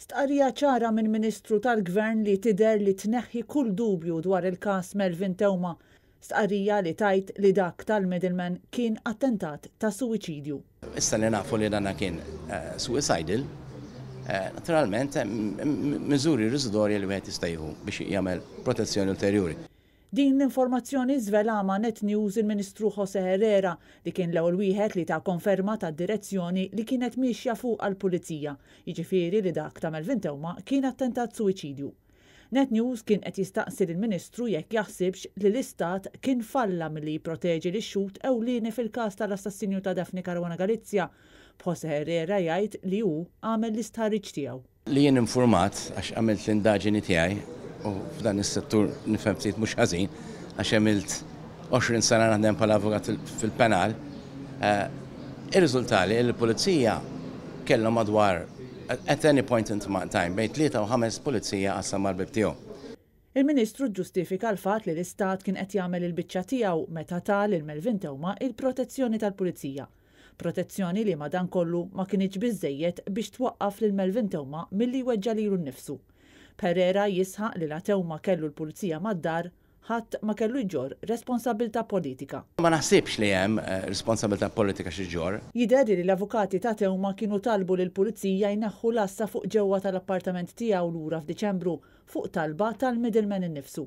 Stqarrija ċara minn Ministru tal-Gvern li tidher li tneħħi kull dubju dwar il-każ Melvin Theuma. Stqarrija li tgħid li dak tal-middleman kien attentat ta' suwiċidju. Issa li nafu li dana kien suicidal, naturalment miżuri residorji li wieħed jista' jieħu biex jagħmel protezzjoni ulterjuri. Din l-informazzjoni żvela ma' Net News il-Ministru José Herrera li kien l-ewwel wieħed li ta konferma tad-direzzjoni li kienet miexja fuqha l-Pulizija, jiġifieri li dak ta' Melvin Theuma kien attentat suwiċidju. Net News kien qed jistaqsi lill-Ministru jekk jaħsibx li l-Istat kien falla milli jipproteġi lix-xhud ewlieni fil-każ tal-assassinju ta' Daphne Caruana Galizia, b'José Herrera jgħid li hu għamel l-istħarriġ tiegħu. Li jien infurmat, għax għamilt l-indaġini tiegħi, u f'dan is-settur nifhem ftit mhux ħażin, għax għamilt 20 sena naħdem bħala avukat fil-penal, irriżultali li l-pulizija kellhom madwar at any point in time bejn 3 u 5 pulizija għassa mal-bieb tiegħu. Il-Ministru ġġustifika l-fatt li l-Istat kien qed jagħmel il-biċċa tiegħu meta ta lil Melvin Theuma il-protezzjoni tal-Pulizija. Protezzjoni li madankollu ma kinitx biżżejjed biex twaqqaf lil Melvin Theuma milli jweġġa' lilu nnifsu. B'Herrera jisħaq li la Theuma kellu l-Pulizija mad-dar, ħadd ma kellu jġorr responsabbiltà politika. Ma naħsibx li hemm responsabbiltà politika xi ġġorr. Jidher li l-avukati ta' Theuma kienu talbu lill-Pulizija jneħħu l-għassa fuq ġewwa tal-appartament tiegħu lura f'Diċembru fuq talba tal-middleman innifsu.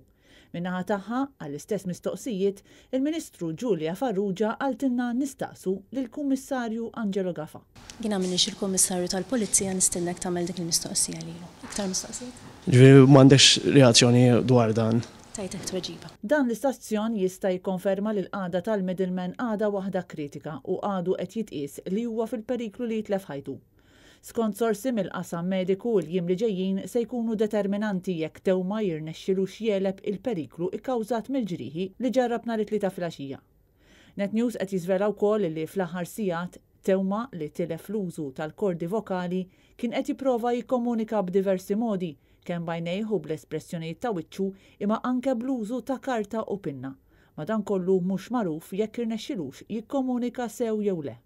Min-naħa tagħha, għall-istess mistoqsijiet, il-Ministru Julia Farrugia qaltilna nistaqsu lill-Kummissarju Angelo Gafa. Jiena m'iniex il-Kummissarju tal-Pulizija nistennek tagħmel dik il-mistoqsija lilu. Iktar mistoqsijiet? Ġifieri m'għandekx reazzjoni dwar dan? Tajtek tweġiba. Dan l-istazzjon jista' jikkonferma li l-qagħda tal-middleman għadha waħda kritika u għadu qed jitqies li huwa fil-periklu li jitlef ħajtu. Skont sorsi mill-qasam mediku, il-jiem li ġejjin se jkunu determinanti jekk Theuma jirnexxilux jegħleb il-periklu kkawżat mill-ġrieħi li ġarrab nhar it-Tlieta filgħaxija. Net News qed jiżvela wkoll li fl-aħħar sigħat, Theuma, li tilef l-użu tal-kordi vokali, kien qed jipprova jikkomunika b'diversi modi, kemm b'għajnejh u bl-espressjonijiet ta' wiċċu imma anke bl-użu ta' karta u pinna. Madankollu mhux magħruf jekk irnexxilux jikkomunika sew jew le.